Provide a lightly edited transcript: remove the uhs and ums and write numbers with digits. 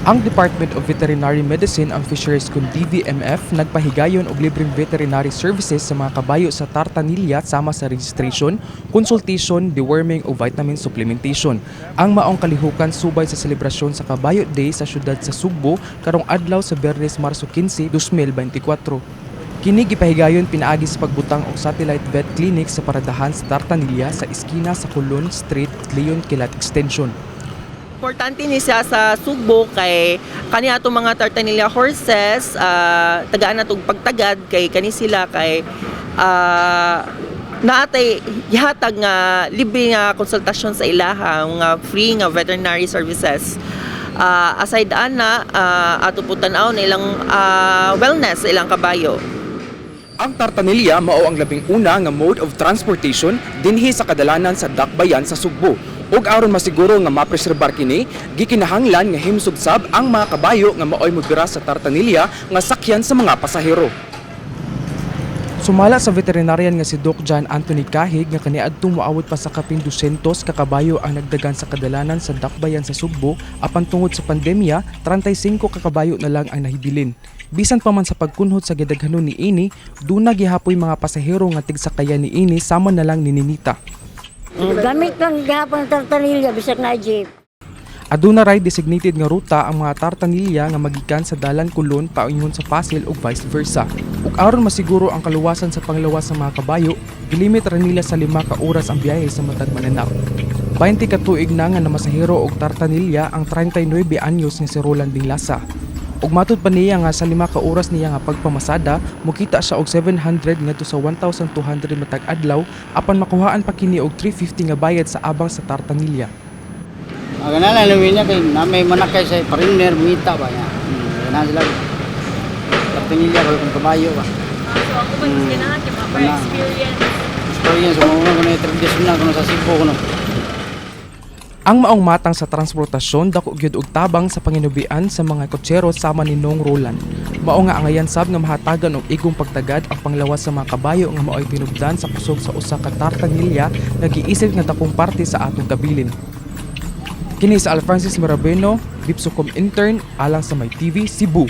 Ang Department of Veterinary Medicine and Fisheries kun DVMF nagpahigayon og libreng veterinary services sa mga kabayo sa Tartanilla sama sa registration, consultation, deworming o vitamin supplementation. Ang maong kalihukan subay sa selebrasyon sa Kabayo Day sa syudad sa Sugbo karong adlaw sa Biyernes, Marso 15, 2024. Kini gipahigayon pinaagi sa pagbutang og satellite vet clinic sa paradahan sa Tartanilla sa iskina sa Colon Street, Leon Kilat Extension. Importante ni siya sa Sugbo kay kani atong mga Tartanilla horses, tagaan na tog pagtagad kay kani sila kay naatay gihatag nga libre nga konsultasyon sa ilaha, nga free nga veterinary services. Aside ana, ato po tan-aw na ilang wellness sa ilang kabayo. Ang Tartanilla mao ang labing una nga mode of transportation dinhi sa kadalanan sa Dakbayan sa Sugbo. Ug aron masiguro nga mapreserbar kini, gikinahanglan nga himsog sab ang mga kabayo nga maoy mobira sa Tartanilla nga sakyan sa mga pasahero. Sumala sa veterinarian nga si Doc John Anthony Kahig nga kaniadto moawot pa sa kapin 200 ka kabayo ang nagdagan sa kadalanan sa Dakbayan sa Sugbo, apan tungod sa pandemya, 35 ka kabayo na lang ang nahibilin. Bisan pa man sa pagkunhod sa gidaghanon ni ini, duna gihapoy mga pasahero nga tigsakayan ni ini sama na lang ni Ninita. Gamit lang gihapon ang tartanilla bisag na jeep. Aduna ray designated nga ruta ang mga tartanilla nga magikan sa Dalan Kulon paingon sa Pasil ug vice versa. Ug aron masiguro ang kaluwasan sa panglawas sa mga kabayo, gilimit ra nila sa 5 ka oras ang biyahe sa matag mananap. 20 ka tuig na nga namasahero og tartanilla ang 39 anyos nga si Roland Dinglasa. Ug matud pa niya nga sa 5 ka oras niya nga pagpamasada, mokita siya og 700 ngadto sa 1,200 matag adlaw, apan makuhaan pa kini og 350 nga bayad sa abang sa tartanilla. Ang ganala lang niya kay na may manakay sa foreigner mita ba niya. Ganahan sila. Tartanilla ko kung kabayo ba. So ako ba ganahan kay mga Ganahan. Experience. Experience mo mo kuno traditional kuno sa Cebu kuno. Ang maong matang sa transportasyon dako gyud og tabang sa panginubian sa mga kotsero sama ni Nong Roland. Mao nga angayan sab nga mahatagan og igong pagtagad ang panglawas sa mga kabayo nga maoy tinubdan sa kusog sa usa ka tartanilya nga giisip nga dakong parte sa atong kabilin. Kini sa Alfrancis Mirabeno, Bipsocom intern alang sa My TV Cebu.